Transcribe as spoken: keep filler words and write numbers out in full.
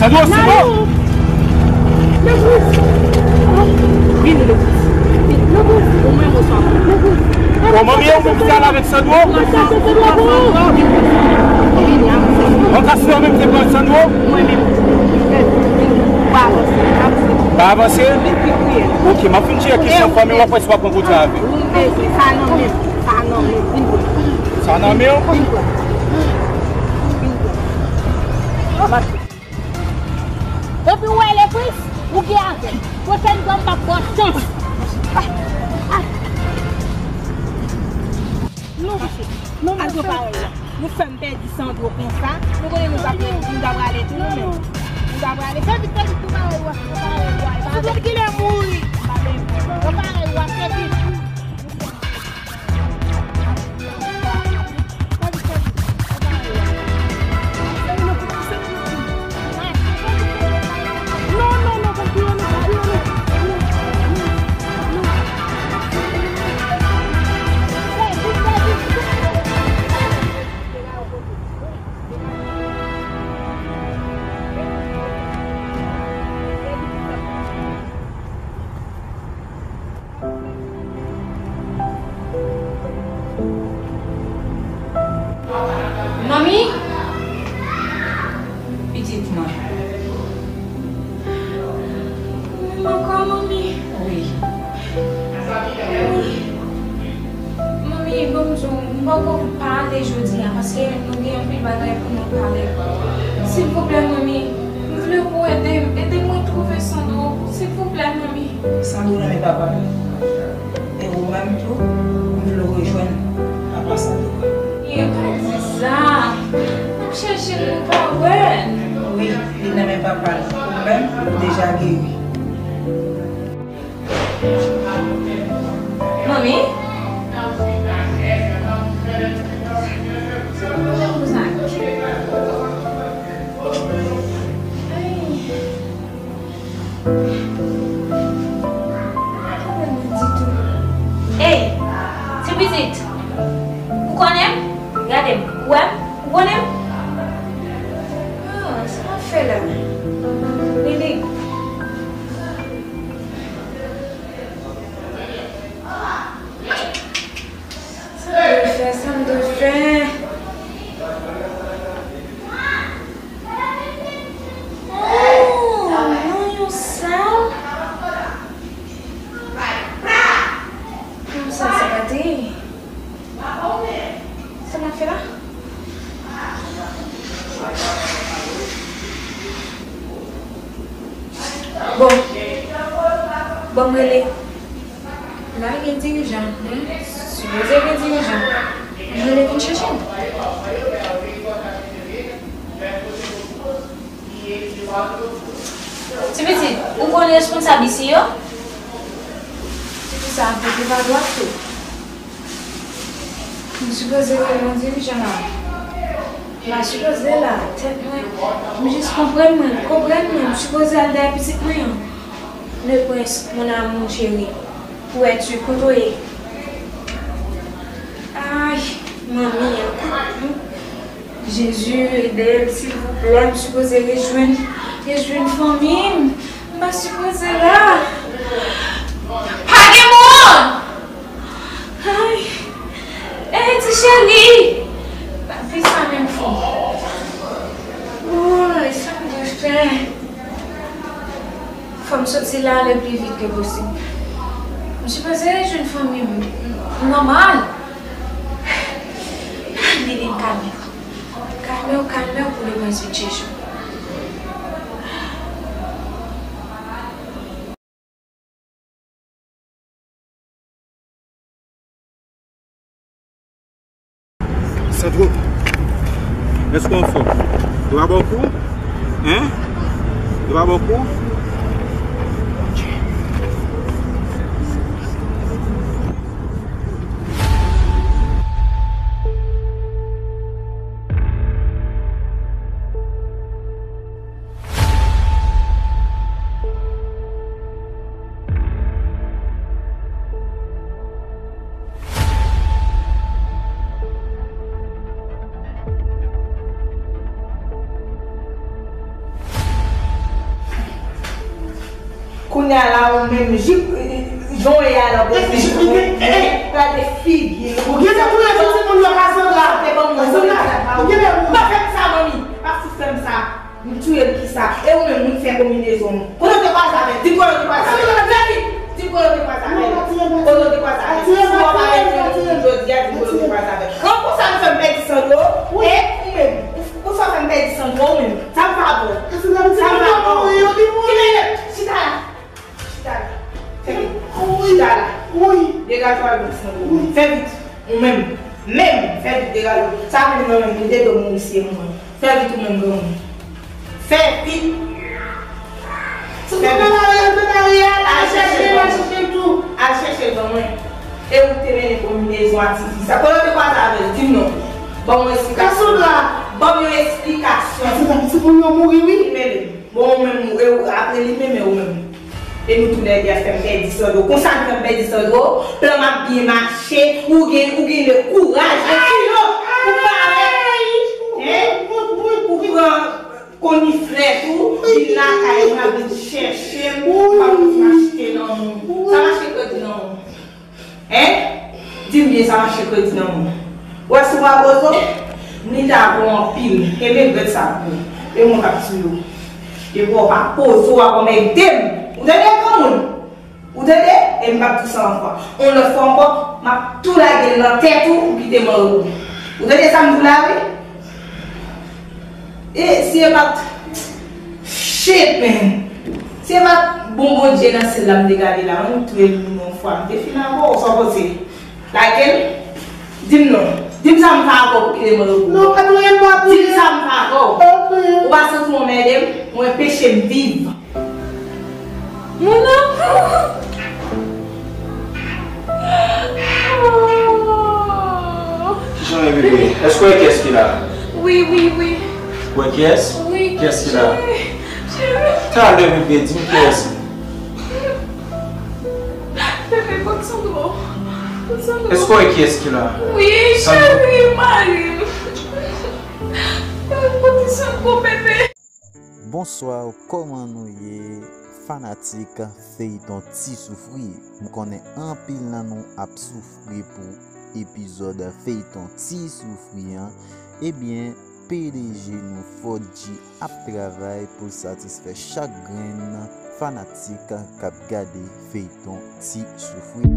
Sandro, se bon? Vini, Lebris. Vini, Lebris. Bon, manmi, ou menm ou pral avèk Sandro? An ka si ou menm te pran Sandro? Pa avanse. Ok, m ap fin tcheke kesyon fanmi w, apre si w ap rankontre avè l. Sa nan men w? Vin pran. Depi w wè Lebris, ou gen avè l. Pwochèn fwa m p ap ba w chans. Non, mesye. Non, mesye. Al tou parèy la. Nou fè m pèdi Sandro konsa. Nou konnen nou t ap, nou t ap prale tou nou menm. Nou t ap prale. Fè vit, fè vit, tou parèy ou a. Tou parèy ou a. Sou tout kilè mouri. Tou parèy ou a, fè vit. Manmi? Pitit mwen. Ou menm ankò, manmi? Wi. Wi. Manmi, ban m di w, m poko pale jodi a, paske nou gen anpil bagay pou nou pale. Silvouplè, manmi, m vle pou w ede m, ede mwen twouve Sandro, silvouplè, manmi. Sandro nan men papa l. E ou menm tou, m vle w rejwenn papa Sandro. Ye, pa di sa. M ap chèche l, m pa wè l. Wi, li nan men papa l. Ou menm, ou deja geri. Manmi? Sa pou sa? Ay. Ey, ti pitit, ou konnen m? Gade m, ou wè m? Ou konnen m? Ah, sa w ap fè la? Lili. Sa m dwe fè, sa m dwe fè? Oh, non, yon sal. Yon sal, se pa te. Sa m ap fè la? Bon. Bon, m rele. La gen dirijan, wi. Sipoze gen dirijan. Mwen rele vin chèche m. Ti pitit, ou konn responsab isi yo? Se pou sa, m te pa dwat tou. M sipoze rele yon dirijan la. M pa sipoze la, tèt mwen, m jis konprann mwen, konprann mwen, m sipoze al dèyè pitit mwen an. Le prince, mon amour chéri, où es-tu, kote w ye? Ay, manmi an. Jezi, ede m, silvouplè, m sipoze rejwenn, rejwenn fanmi m. M pa sipoze la. Pa gen moun! Ay! Ey, ti cheri! Pa di sa menm fò. Woy, sa m dwe fè? Fò m soti la le pli vit ke posib. M sipoze rejwenn fanmi m nòmal. Lili, kalme w. Kalme w, kalme w pou le mwen vin chèche w. Sandro, èske w anfòm? Dwa bò kou? Hein? Dwa bò kou? Kounye a la, ou menm, jip, jan w ye a la, bon, gade figi l. Ou genlè touye tout timoun yo, Cassandra. Cassandra, ou genlè ou pa fè m sa, manmi. Pa fout fè m sa. M touye l kisa? E ou menm, ou fè konbinezon. Kote w te kwaze avè l? Di m kote w te kwaze avè l. Fè vit! Di m kote w te kwaze avè l. Kote w te kwaze avè l? Si w pa rete yon timoun jodi a, di m kote w te kwaze avè l. An konsa nou fè m pèdi Sandro. E ou menm? Ou, ou sa fè m pèdi Sandro, ou menm? Sa m pa bon. Sa m pa bon. Ki mèt chita la. Chita la. Fè vit. Chita la. Degaje w al bò Sandro. Fè vit. Ou menm. Menm. Fè vit, degaje w. Sa menm nan menm, li te dwe mouri si e mwen. Fè vit ou menm, granmoun. Fè vit. Fè vit. Al chèche l, al chèche l ban mwen. E ou te mennen konbinezon ak tifi sa. Kote w te kwaze avè l? Di m non. Ban m yon esplikasyon. Ban m yon esplikasyon. Timoun yo mouri, wi. Li mele m. Bon, ou menm, ou, e ou, apre li menm, e ou menm. E nou toulède ap fè m pèdi Sandro. Konsa nou fè m pèdi Sandro, plan m ap byen mache, ou gen, ou gen le kouraj, le kilo, pou parèt, hein, pou pran koniflèt ou, vin lakay mwen, ap vin chèche m, pa pou vin achte lanmou. Sa mache kredi lanmou. Hein? Di m byen sa mache kredi nan moun. Ou wè si w pa poze w, m lite avè w anpil. Kenbe grèt sa pou ou. E mwen k ap tiye w. Depi w pa poze w, w ap anmède m. Ou tande, granmoun? Ou tande? E m p ap di w sa ankò. Yon lòt fwa ankò, m ap tou lage l nan tèt ou, ou kite m anrepo. Ou tande sa m di w la, wi? E si e pa t, shit, man. Si e pa t bon Bondye nan syèl la m te gade la, mwen m touye l yon fwa. M te fin avè w, sa w panse? Lage l? Di m non. Di m sa m fè avè w pou kite m repo. Non, pa touye m, pa touye m. Di m sa m fè avè w. Pa touye m. Ou pa santi w anmède m? Ou enpeche m viv. Mon amour. Oh. Kijan e, bebe? Èske w wè kiyès ki la? Wi, wi, wi. Ou wè kiyès? Wi. Kiyès ki la? Cheri, cheri. Talè, bebe, di m kiyès. Bebe, kot Sandro? Kot Sandro? Èske w wè kiyès ki la? Wi, Sandro. Cheri, mari m. Kot Sandro, bebe? Bonswa, kòman nou ye, fanatik feyton Ti Soufri? M konnen anpil nan nou ap soufri pou epizòd feyton Ti Soufri an. Ebyen, P D G nou Fodji ap travay pou l satisfè chak grenn fanatik k ap gade feyton Ti Soufri.